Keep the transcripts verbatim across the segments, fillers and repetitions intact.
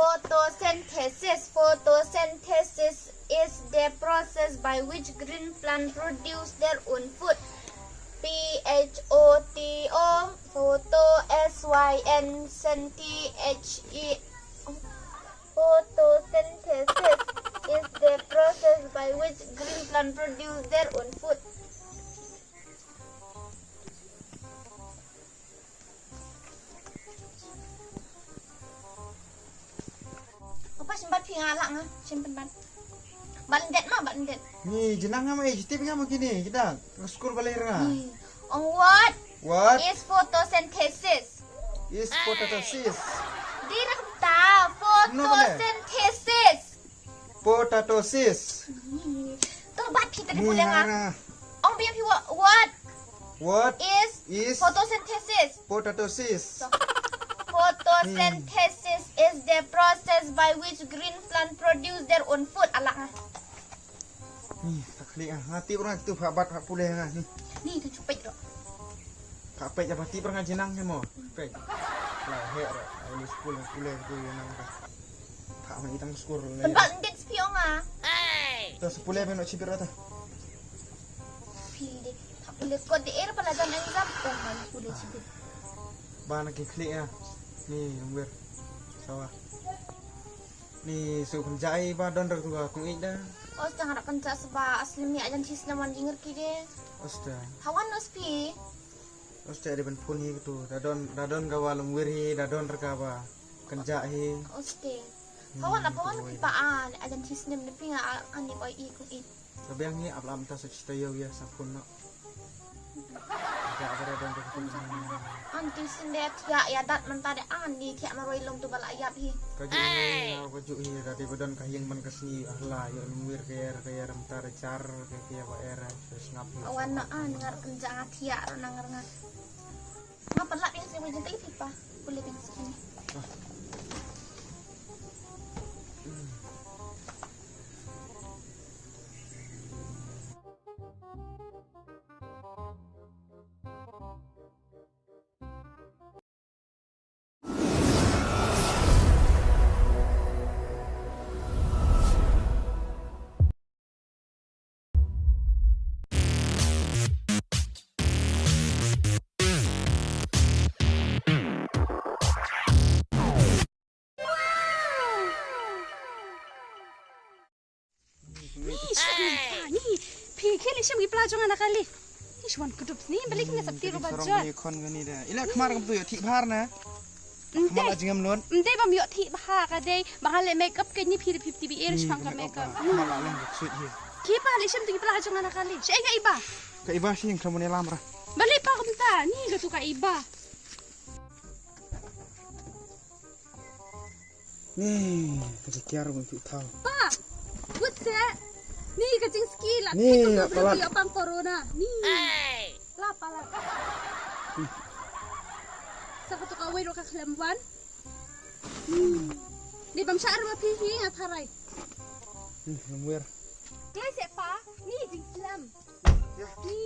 Photosynthesis. Photosynthesis is the process by which green plant produce their own food. P H O T O, photo, S Y N, syn, T H E. Photosynthesis is the process by which green plant produce their own food. Apa shin bat phi nga lah nga shin pen bat. Bat ndet ma bat ndet. Ni jinang nga ma eh jitip nga ma kini kita. Ka skul balai nga. Ni. Ong what? What? Is photosynthesis. Is photosynthesis. Di na kata. No, no, no. Photosynthesis. Photosynthesis. Ni. To bat phi tadi pule nga. Ong biang phi what? What? What is is photosynthesis? Photosynthesis. So, photosynthesis is the process by which green plant produce their own food. Alah nga. Ni, tak klik ah. Ngati orang tu hak bat hak pule ah. Ni. Ni tu cupet tu. Hak pet apa ti orang jinang ni mo. Pet. Lah he ro. Ini sepuluh pule tu yang nang. Hak mai itang skul. Penbat ndit spiong ah. Tu sepuluh ben cipir tu. Phi de. Hak pule kod de er pala jan exam. Oh, man pule cipir. Ba na ki klik ah. Ni, Longwir. Sawa. Ni su pynjah i ba don rak tu ka kong ida. Os tang rak pynjah seba asli mi ajan tis naman jinger ki de. Os ta. Hawan os pi. Os ta de ban phun hi tu. Da don da don ka wa Longwir hi da don raka ba. Pynjah hi. Os te. Hawan apa wan pi pa an ajan tis nem ne pi nga ani oi i kong i. Ka biang hi ap lam ta sa chita yo ya sa phun no. Ka ba da don ka phun. An ti sin de thiah ïa dat mynta de an ni thiah marwei long tu ba la ïap hi. Ka ju hi ka ju hi da de ba don ka hiang man ka sngi ah la ïa Longwir ka er ka er mynta da jar ka ka ba er sngap hi. Awan na an ngar kan ja nga thiah ro nang ngar ngar. Nga pala ping sini jeng kali pipa. Boleh ping sini. Ni, shit, ni, pa, ni. Phi, khie leh shim ki pla jong nga na kali. Ni, shwan kudup ni, balik ni sap tiru ba jot. Ni khon ni da. Ila khmar kam tu yo thik bhar na. Khmar la jingam lon. Mde bam yo thik bha ka dei. Ba ka leh makeup ke ni phi, phi, phi, phi, eh, shwang ka makeup. Khmar la long sweet hi. Ki pa leh shim tu ki pla jong nga na kali. Shi ka iba. Ka iba shi yang khmar ni lam ra. Balik pa kumta. Ni ka tu ka iba. Ni ka jingkiar bun tu thaw. Pa, wut se. Ni ka jingski la. Ni la palat. Ïa pang corona. Ni. La palat. Sa ka tu ka wei ro ka khlem wan. Ni bam shah ma phi hi nga tharai. Ni lamwer. Klai se pa. Ni jingslem. Ya. Ni.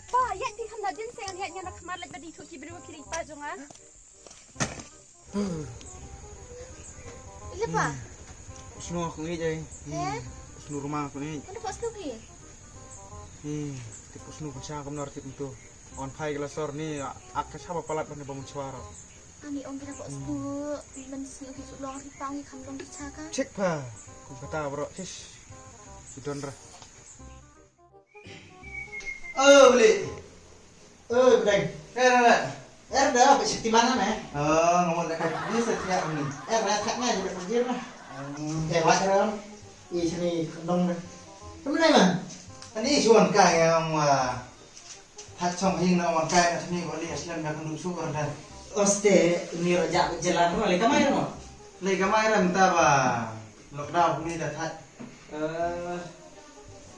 Pa, ïa ti kham na din se ngan ïa ngan khmar lek ba di thu ki briew ki ri pa jong nga. Ile pa. Usnu aku ngi jai. He? Usnu rumah aku ngi. Kan pa usnu ki? Ni, tip usnu pun sha kam nar tip tu. On phai kala sor ni ak ka sha ba palat ban ba mun chwar. Ani ong kina pa usnu. Ban snu ki long ri pang ki kham long ki cha ka. Chek pa. Ku kata bro. Sis. Sidon ra. Oh, beli. Oh, bedeng. Eh, dah, dah. Eh, dah, apa sih di mana, meh? Oh, ngomong dekat di setiap ni. Eh, dah, tak meh, udah kerja meh. Hmm, eh, wah, dah. Ih, sini kendong deh. Kemana, meh? Ani suan kai yang wah. Hat song hing na wan kai na sini bali aslan dah kendu suar dah. Oste, ni rojak jalan tu, lagi kamai no? Lagi kamai dah minta ba. Lockdown ni dah that. Eh,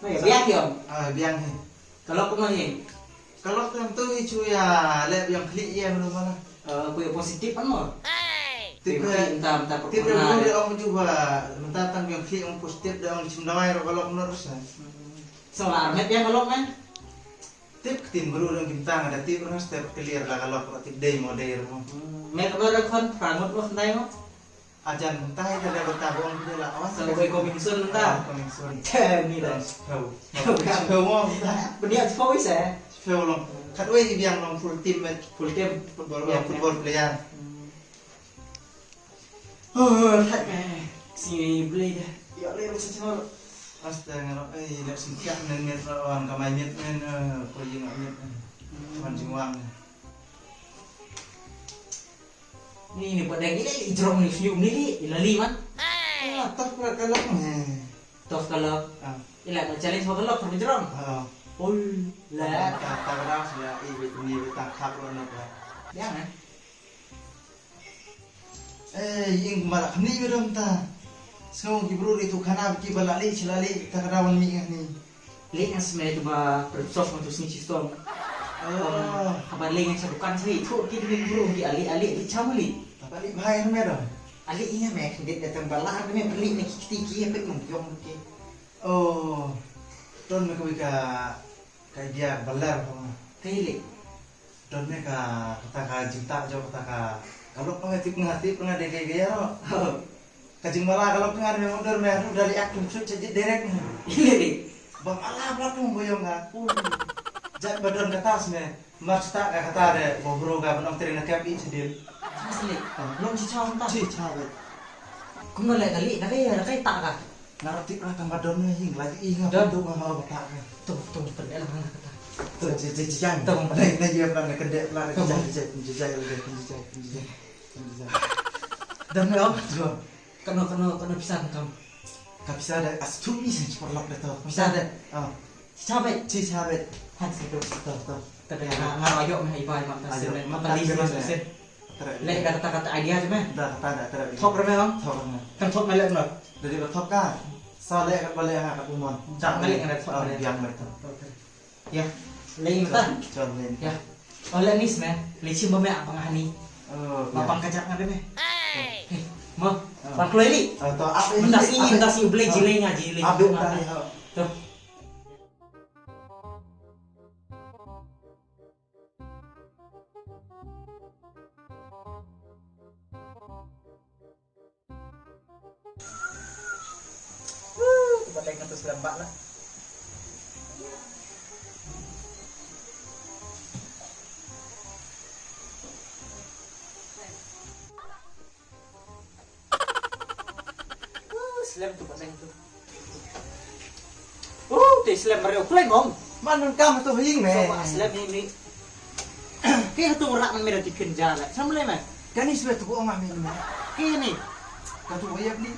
nah, ya, biang, ya. Ah, biang ni. Kalau kemana ni? Kalau tentu ni cuy ya, lek biang klik ya mana mana. Eh, aku ya positif kan mo? Tipe, tipe yang dia orang cuba, mentang tang biang klik yang positif dia orang cendawai kalau menurut saya. Solar met yang kalau men? Tip ktien bru dang kim tang ada tip rang step clear la ka lok tip dei mo dei mo. Me ka ba da khon prangut mo ndai mo. Ajan tai te da bata bong de la awas. Sa wei coming soon ta. Coming soon. Te ni da. Hau. Hau mo ta. Benia fo wei se. Fo long. Kat wei biang long full team match. Full team football, football player. Oh, thait me. Sngi Blei de. Ïa le ruk sa channel. Aste ngaro, eh, lep sngkhiah men miet wan ka mai miet men, eh, ko ïing miet men. Wan jingwang. Ni ni pada gila i jrong ni sñiuh ni li, i lali man. Ah, toh pra ka lok me. Toh ka lok. Ah. Ila ka challenge ba ka lok pra jrong. Ah. Ul, la. Ta ta ras la i ni ta khap lo na ka. Biang eh. Eh, ïing mara khni me dong ta. Sngew ki bru ri tu khana ki ba la li chi la li ta ka dawan mi ngah ni. Li ngas me tu ba prepsok ma tu sni chi stong. Oh. Haba li ngas dukan sni tu ki ding bru ki ali ali li cham li. Ta ba li bhai me dong. Ali inga me khndit datang ba la me li ne ki kti ki pe nong yong ki. Oh. Ton me ko ka ka idea ba lar ko. Ka ili. Don me ka kata ka jingtah jong kata ka ka lok nga tip nga tip nga de ge ge ro. Ka jingmala ka lok nga me mundur me adu dari ak tum sut chajit derek nga. Ile de. Ba mala ba tum boyong nga. Jat ba don kata sme. Mar chita ka kata de ba bro ka ba nong tering na kep i chadil. Asli. Long chi chong ta. Chi cha be. Kum na le kali na kai na kai ta ka. Nga rati ra tang ba don na hing lagi i nga don tu nga mau bata ka. Tu tu pen el hang kata. Tu je je je jang. Tu pen. Na ye plan na kede plan na je je je je je je je je. Don na om. Don. Kano kano kano pisa kam. Ka pisa de as tu mi sin chipor lok de tu. Pisa de. Ah. Chabe. Chi chabe. Han si tu. Tu tu. Kata nga nga ayo me ibai ma ta sin. Ma ta li sin. Leh ka kata kata idea je me. Da kata da kata. Thok re me ong. Thok re me. Kan thok me leh no. Dari ba thok ka. Sa leh ka ba leh ha ka pumon. Jang me leh ka thok me leh. Biang me thok. Ya. Leh me ta. Chon leh. Ya. Oh leh ni sme. Leh chim ba me apa ngah ni. Oh. Ma pang kajak ngah de me. Mo. Pang kloi li. To ap ni. Mentas ni mentas ni blei jilei nga jilei. Abdul tadi ha. To. Woo, tu pateng tu slem bak lah. Woo, slem tu pateng tu. Uh, te slem mareo kleng om. Man man kam tu hing me. Slem ni ni. Ke tu rak me da tipin jala. Sam le me. Kani swe tu ong me me. Ke ni. Ka tu ya ni.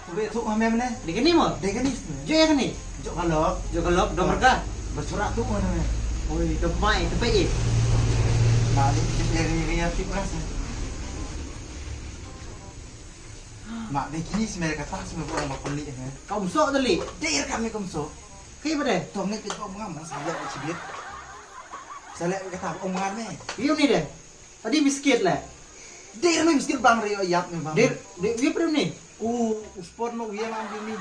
Tu be tu me me. Di kani mo. Di kani. Jo ya kani. Jo kalok. Jo kalok dom ka. Bersurat tu me. Oi, dom mai tu pe. Mali ya ya ya tipras. Ma de kini sime ka ta sime buang ma peli ne. Ka umso de li. De ir kami ka umso. Ki bade. Tong ne pit ko ngam sa lek chibit. Sa lek ka ta ong ngam ne. Yu ni de. Adi biskit le. De ir mi biskit bang re yap me bang. De de yu prim ni. U uspor no wi ma ni.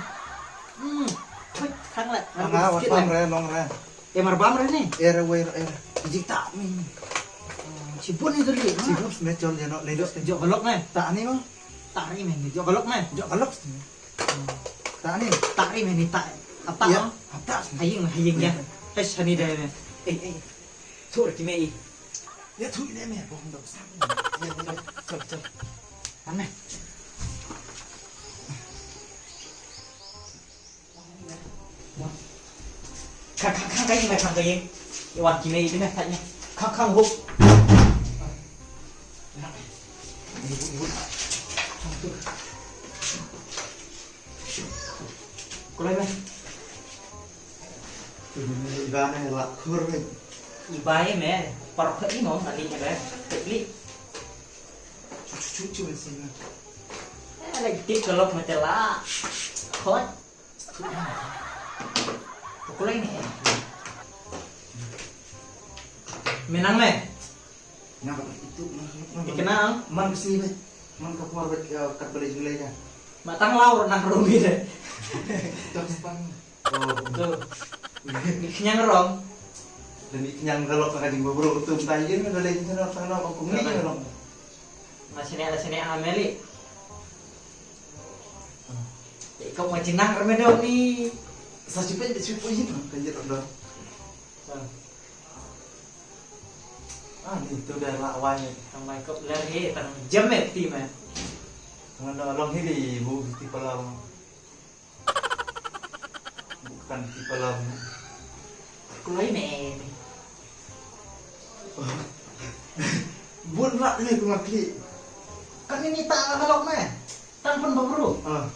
Hmm. Khang le. Bang re long re. E mar bam re ni. E re wei re. Jik ta mi. Chibun ni duli. Chibun sime chon jeno le dos. Jo balok ne. Ta ni mo. Ta ri me ni. Jo balok ne. Jo balok sime. Ta ni. Ta ri me ni ta. Apa? Ya. Apa? Haying haying ya. Hes hani dai me. Eh eh. Tur ki me i. Ya tu ne me bong dong sa. Ya ya. Chop chop. Ame. Khang khang khang ka ïing, khang ka ïing. Ïa wan kine ïa kine khang ïa. Khang khang huk. Kulai me. Iba ne la khur me. Iba me. Parok ka imo ngali me. Tekli. Chu chu chu chu. Eh, lagi tip kalau mete la. Khot. Pukul ini. Menang me. Nang itu nang. Ikenang. Man ke sini be. Man ke por be kat beli julai ya. Matang lau nang rumi de. Tok sepang. Oh. Tu. Ni kenyang rong. Demi kenyang galok ka jing buburu tu, mynta yin ka lei jin tang no, kong ni galok. Nga sini, ada sini, ah, Meli. Te ikop ma jinang remedo ni. Sa sipet, sipet yin, kan jit dah. Ah, ni tu dah lak wai. Tang mai kop ler he, tang jem eh ti meh. Tang no long he di bu ti palam. Bukan ti palam. Kulai meh. Bun rak ni tu makli. Kan ini tak lok meh. Tang pun babru. Ah,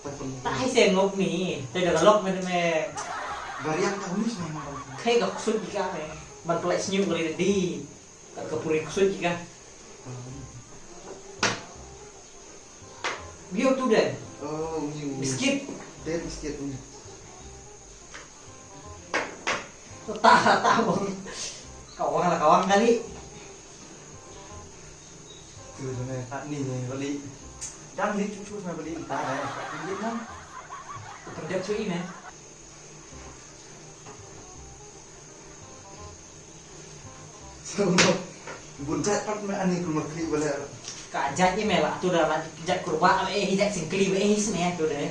tak pun. Tak hai sengok ni. Te dah lok meh meh. Bariang tak unis meh. Khai gak ksut jika meh. Ban pelak senyum kali tadi. Kat ka puri ksut jika. Biar tu deh. Oh, uyu. Biskit. Deh, biskit ni. Tah, tah, bang. Kawang lah, kawang kali. Tu, tu ni, tak ni, ni, balik. Dang ni cucu sama balik. Entah, eh. Tak ni, kan. Pendek cuy, meh. Bun jait pat meh ani kumba klik balik. Ka jait ïa meh lah tu dah lah jait kurba eh jait singkli eh sini tu deh.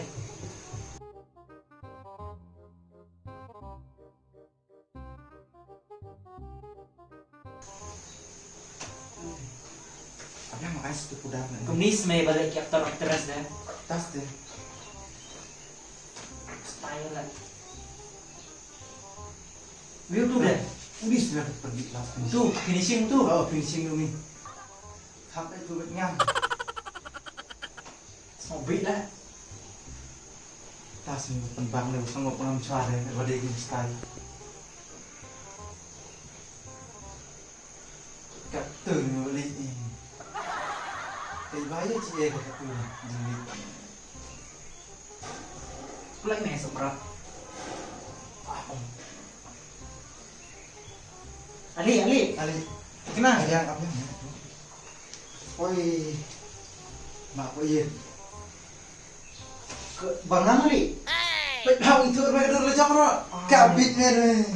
Apa yang mau ais tu pudar ni? Kumis meh balik ki aktor aktris deh. Tas deh. Style lah. View tu deh. Udah sudah pergi last finishing. Tu finishing tu. Oh, finishing tu ni. Sampai tu bet ngam. Sobit lah. Tas ni pembang ni sanggup ngam chwa deh. Wadai gini style. Katu ni balik ni. Kai bayar cik eh katu ni. Jinglit. Pulai meh sumra. Ali, Ali. Ali. Kenal? Yang apa yang? Oi. Mak ko ye. Ke bangang Ali. Pek hau itu mereka dulu jam ro. Kabit mere.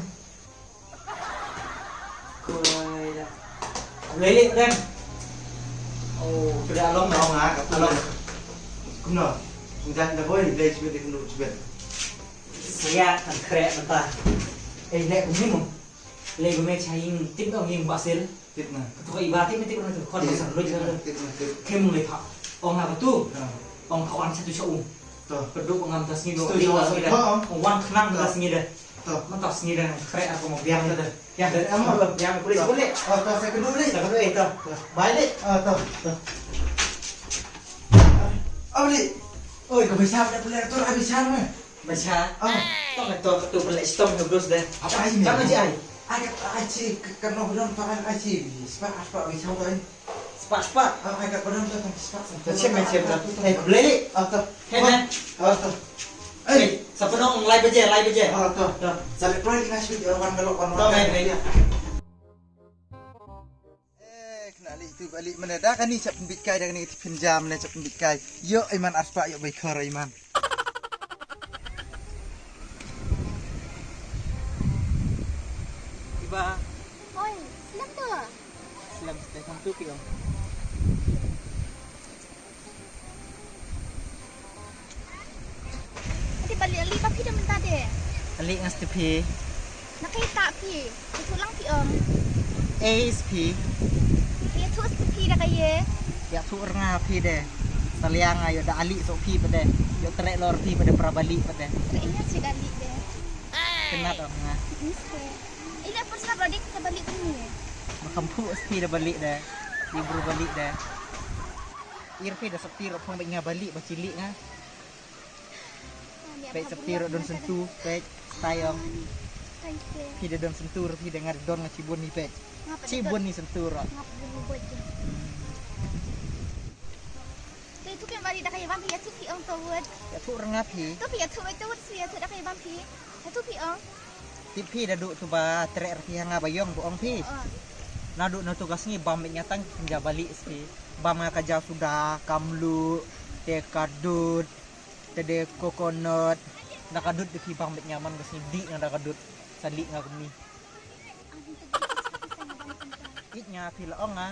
Koi da. Lele ren. Oh, peda along na nga ka along. Kumno? Ngan da boy dei chibet de kumno chibet. Saya kan krek mentah. Eh, nek kumno? Lei ba me cha ïing tip dong ïing Basil. Tip na. Ka tu ka iba tip me tip na tu. Khon ba sar luj ka tu. Tip na tip. Khlem lei pha. Ong ha ka tu. Ong ka wan cha tu cha um. To. Ka duk ngam ta sngi do. Ong wan khnang ta sngi de. To. Man ta sngi de. Khreh ar ko mo biang ta de. Ya de am. Ya me kulit kulit. Oh, to sa ka duk lei. Sa ka duk eh to. Bai lei. Oh, to. To. Abli. Oi, ka bisa da pula tu abi char me. Bacha. Ah. Tong to to pala stom no bros deh. Apa ai ni? Tang aja ai. Ai ka ai chi ka no don pa ai chi. Spa spa ai chau ai. Spa spa. Ah, ai ka don to tang spa. Chem chem to. Hey, Bleli. Ah, to. Hey, man. Ah, to. Hey, sa penong lai baje, lai baje. Ah, to. To. Sa le prai ngai shi wan galok wan. To, man, man. Eh, kena alik tu balik mana dah kani chap pembit kai dah kani tiffin jam ne chap pembit kai. Yo, Iman arpa yo bai khor Iman. Iba. Oi, slem tu. Slem, slem tu ki ong. Ati balik ali ba phi da mynta de. Ali ngas te phi. Na kai ta phi. Itu lang phi ong. Ei phi. Itu phi da kai ye. Ya tu rnga phi de. Saliang ayo da ali so phi pede. Yo trek lor phi pede pra balik pede. Trek ina si da ali de. Kenat ong nga. Ila pur sa balik ta balik ni. Makam pu phi da balik de. Di bru balik de. Ir phi da septi ro phong bad nga balik ba chili nga. Pek septi ro don sentu pek tayong. Phi da don sentu ro phi da nga don nga chibun ni pek. Chibun ni sentu ro. Tu itu kan balik da kaya bang ya tu phi ong to word. Ya tu rnga phi. Tu phi ya tu word tu word si ya tu da kaya bang phi. Ya tu phi ong. Tip phi da duh tu ba trek ra phi ha nga ba ïong ba ong phi. Naduh na tu ka sngi bam bad nga tang ja balik phi. Bam nga ka ja suda, ka mluh, te ka dud, te de coconut. Na ka dud de phi bam bad nga man ka sngi dih nga da ka dud. Sa lih nga kumne. Ïeit nga phi la ong nga.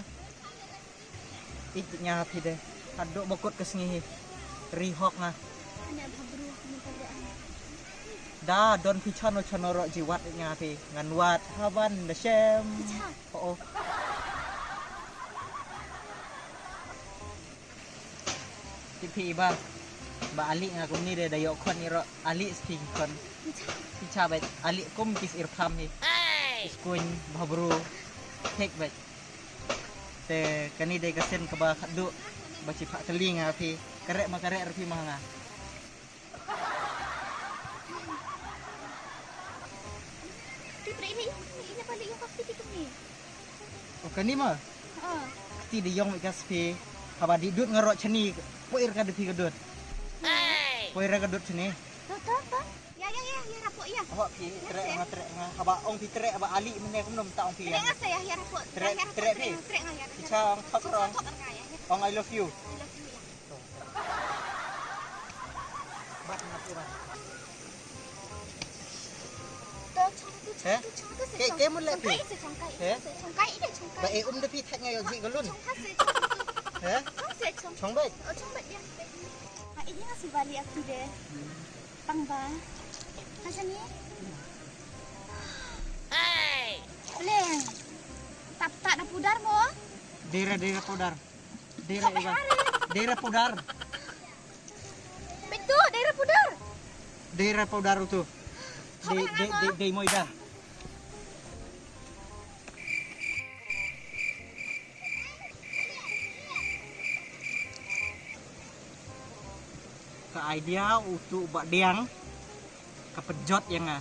Ïeit nga phi de. Haduh ba kut ka sngi hi. Ri hok nga. Da don phi chano chano ro jiwat ïeit nga phi. Ngan wad haban da shem. Oh, oh. Tip phi ba, ba ali nga kumne de da ïoh khon ïa ro ali sting khon. Phi cha ba ali kum kis irpham hi. Iskuin ba bru. Thik ba. Te kane de ka sien kaba khadduh ba chi pha kali nga phi. Kare ma kare phi ma nga. Ti pre ni, ni ina balik yung kapiti kami. O kani ma? Ah. Ti de ïong ka spi. Haba di dut ngarok chani. Poir ka de phi ka dut. Poir ka dut chani. To to to. Ya ya ya ya rapo ya. Haba phi trek nga trek nga haba ong phi trek haba ali mene kum nom ta ong phi ya. Trek nga saya ya rapo. Trek trek phi. Trek nga ya. Cha ong thok rong. Ong I love you. I love you ya. He? Ke ke mun le phi. He? Ba e um de phi thak nga yo ji galun. He? Chong bai. Pang ba. Ka sani. Leng. Tap tak na pudar mo. Dera dera pudar. Dera iba. Dera pudar. Betul, dera pudar. Dera pudar utu. De de de de moida. Ka idea utu ba diang ka pejot ïa nga.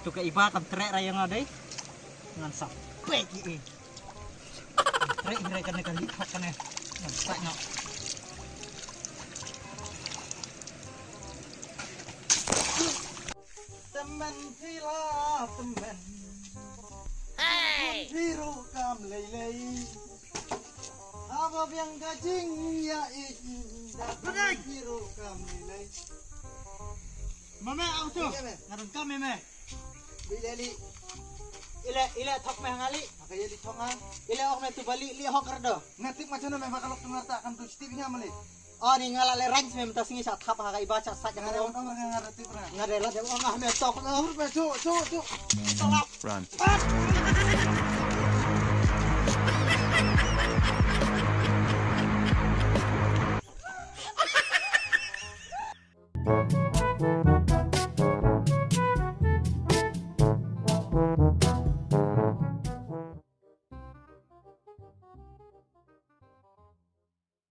Tu ka iba kam trek ra ïa nga dei. Ngan sa pek i. Trek i rek kane ka lip hok kane. Ngan sa nga. Temen phi la temen. Hey! Phi ruh kam lei lei. Haba biang ka jingïaid da phi ruh kam lei lei. Mame au tu. Ngarung kam mame. Bi le li. Ile ile thok me ngali. Aka ye li thok nga. Ile ok me tu bali li hok kerdo. Ngatik macam me makalok tu ngarta kam tu siti binya mali. Oh ni ngala le ranch me mata singi sa thap ha ka iba cha sa jangan. Ngare ong ngare ti pernah. Ngare la de ong ah me tok no. Tur pe chu chu chu. Tolak. Run.